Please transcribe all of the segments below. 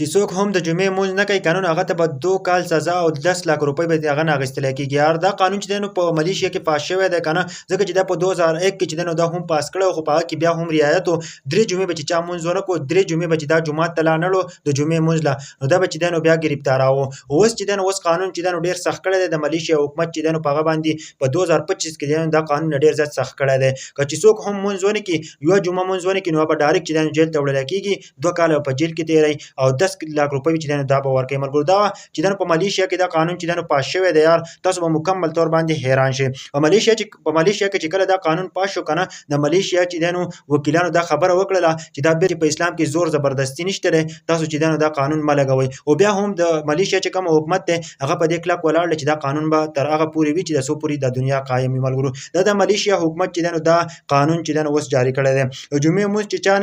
چې څوک هم د جمعې مونځ نه کوي قانون هغه ته به 2 کال سزا او 10 لاک روپۍ به هغه نه اخیستل کېږي. یار، دا قانون چې دی نو په ملیشیا کې پاس شوی دی کنه، ځکه چې دا په 2001 کې چې دی نو دا هم پاس کړی، خو په هغه کې بیا هم رعایت و. درې جمعې به چې چا مونځ ونه کو، درې جمعې به چې دا جومات ته لا نه ړو د جمعې مونځ له، نو دا به چې دی نو بیا ګرفتاراوه. اوس چې دی نو اوس قانون چې دی نو ډېر سخت کړی دی. د ملیشیا حکومت چې دی نو په هغه باندې په 2025 کې دی نو دا قانون ډېر زیات سخت کړی دی که چې څوک هم مونځ ونه کړي، یوه جمعه مونځ ونه کړي، نو به ډایرکټ چې دی نو جیل ته وړل کېږي، 2 کاله په جیل کې تېروي او 10 لاک روپۍ چې دی نو دا به ورکوي. ملګرو، دا چې دی نو په ملیشیا کې دا قانون چې دی نو پاس شوی دی، یار، تاسو به مکمل طور باندې حیران شئ. په ملیشیا کې چې کله دا قانون پاس شو کنه، د ملیشیا چې دی نو وکیلانو دا خبره وکړله چې دا بیا په اسلام کې زور زبردستی نشته دی، تاسو چې دی نو دا قانون مه لګوئ. او بیا هم د ملیشیا چې کوم حکومت دی، هغه په دې کلک ولاړ دی چې دا قانون به تر هغه پورې وي چې د څو پورې د دنیا قایم وي. ملګرو، دا د ملیشیا حکومت چې دی نو دا قانون چې دی نو اوس جاری کړی دی. جمعې مونځ چې چا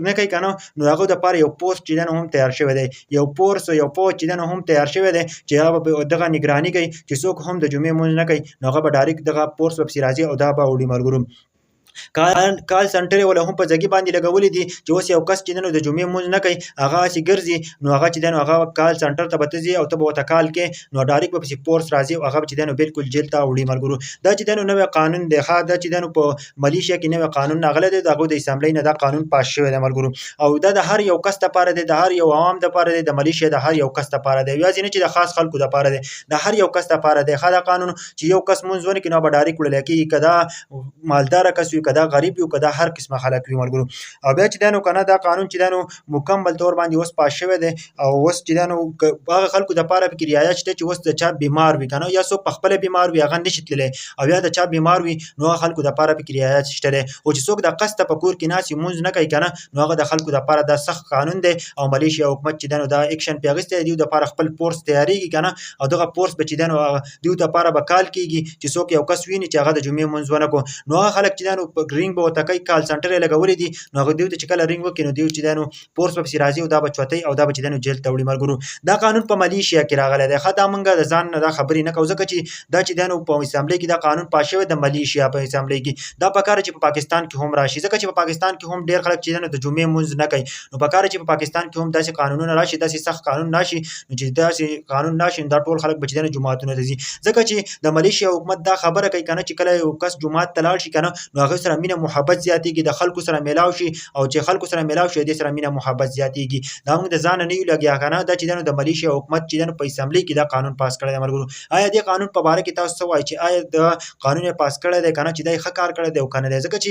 نه کوي کنه، نو هغه د پاره یو پوسټ چې دی نو هم تیار شوی دی، یو پورس، یو فوج چې دی نو هم تیار شوی دی چې هغه به دغه نگرانی کوي. چې څوک هم د جمعې مونځ نه کوي، نو هغه به ډایرکټ دغه پورس به پسې راځي او دا به وړي. ملګرو، کال سنټر ولا هم په ځګي باندې لګولې دي چې اوس یو کس چې نو د جمعې مونځ نه کوي، هغه چې ګرځي، نو هغه چې نو هغه کال سنټر ته به ځي او ته به ورته کال کې، نو ډایرکټ به پسې فورس راځي او هغه چې نو بالکل جیل ته وړي. ملګرو، دا چې نو نوی قانون دی. ښه، دا چې نو په ملیشیا کې نوی قانون راغلی دی، د هغو د اسمبلۍ نه دا قانون پاس شوی دی. ملګرو، او دا د هر یو کس لپاره دی، د هر یو عوام لپاره دی، د ملیشیا د هر یو کس لپاره دی، یوازې نه چې د خاص خلکو لپاره دی، د هر یو کس لپاره دی. ښه، دا قانون چې یو کس مونځ ونه کړي، نو به ډایرکټ وړل کېږي، که دا مالدار کس وي، که دا غریب وي، که دا هر قسمه خلک وي. ملګرو، او بیا چې دی نو کنه دا قانون چې دی نو مکمل طور باندې اوس پاس شوی دی. او اوس چې دی نو هغه خلکو دپاره پکې رعایت شته چې اوس د چا بیمار وي کنه، یا څوک په خپله بیمار وي، هغه نشي تللی، او یا د چا بیمار وي، نو هغه خلکو دپاره پکې رعایت شته دی. خو چې څوک د قصده په کور کې ناست وي، مونځ نه کوي کنه، نو هغه د خلکو دپاره دا سخت قانون دی. او ملیشیا حکومت چې دی نو دا اکشن پې اخیستی دی، دیو دپاره خپل فورس تیاریږي کنه، او دغه فورس به چې دی نو دیو دپاره به کال کیږي چې څوک یو کس ویني چې هغه د جمعې مونځ ونه کو، نو هغه خلک چې دی نو رینګ به ورته کوي. کال سنټر یې لګولي دي، نو هغه دیو ته چې کله رینګ وکړي، نو دیو چې دی نو فورس به پسې راځي او دا به چوتوي او دا به چې دی نو جیل ته وړي. ملګرو، دا قانون په ملیشیا کې راغلی دی. ښه، دا مونږ د ځان نه دا خبرې نه کوو، ځکه چې دا چې دی نو په اسمبلۍ کې دا قانون پاس شوی د ملیشیا په اسمبلۍ کې. دا پکار چې په پاکستان کې هم راشي، ځکه چې په پاکستان کې هم ډېر خلک چې دی نو د جمعې مونځ نه کوي. نو پکار چې په پاکستان کې هم داسې قانونونه راشي، داسې سخت قانون راشي. نو چې داسې قانون راشي، نو دا ټول خلک به چې دی نو جوماتونو ته ځي، ځکه چې د ملیشیا حکومت دا خبره کوي کنه چې کله یو کس جومات ته لاړ شي کنه، نو هغه سره مینه محبت زیاتېږي، د خلکو سره میلاو شي، او چې خلکو سره میلاو شي، دې سره مینه محبت زیاتېږي. دا موږ د ځانه نه یو لګیا کنه، دا چې دی نو د ملیشیا حکومت چې دی نو په اسمبلۍ کې دا قانون پاس کړی دی. ملګرو، آیا دې قانون په باره کې تاسو څه وایئ چې آیا د قانون یې پاس کړی دی کنه، چې دا یې ښه کار کړی دی او کنه دی؟ ځکه چې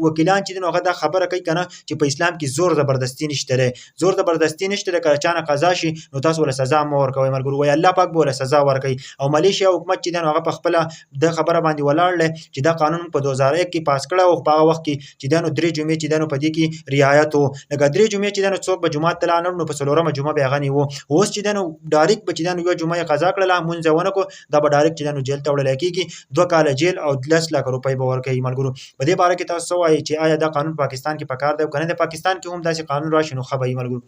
وکیلان چې دی نو هغه دا خبره کوي کنه چې په اسلام کې زور زبردستی نشته دی، زور زبردستی نشته دی. که چا نه قضا شي، نو تاسو ول سزا مه ورکوئ. ملګرو، وایي الله پاک به ول سزا ورکوي. او ملیشیا حکومت چې دی نو هغه په خپله د خبره باندې ولاړ دی چې دا قانون په 2001 کې پاس کړی او په هغه وخت کې چې دی نو درې جمعې چې دی نو په دې کې رعایت و. لکه درې جمعې چې دی نو څوک به جومات ته لاړ نه، نو په څلورمه جمعه به هغه نیوه. اوس چې دی نو ډایرکټ به چې دی نو یوه جمعه یې قضا کړله، مونځ یې ونه کړو، دا به ډایرکټ چې دی نو جیل ته وړلی کېږي، 2 کاله جیل او 10 لاکه روپۍ به ورکوي. ملګرو، په دې باره کې تاسو څه وایئ چې آیا دا قانون پاکستان کې پکار دی او که نه؟ د پاکستان کې هم داسې قانون راشي نو ښه به وي. ملګرو.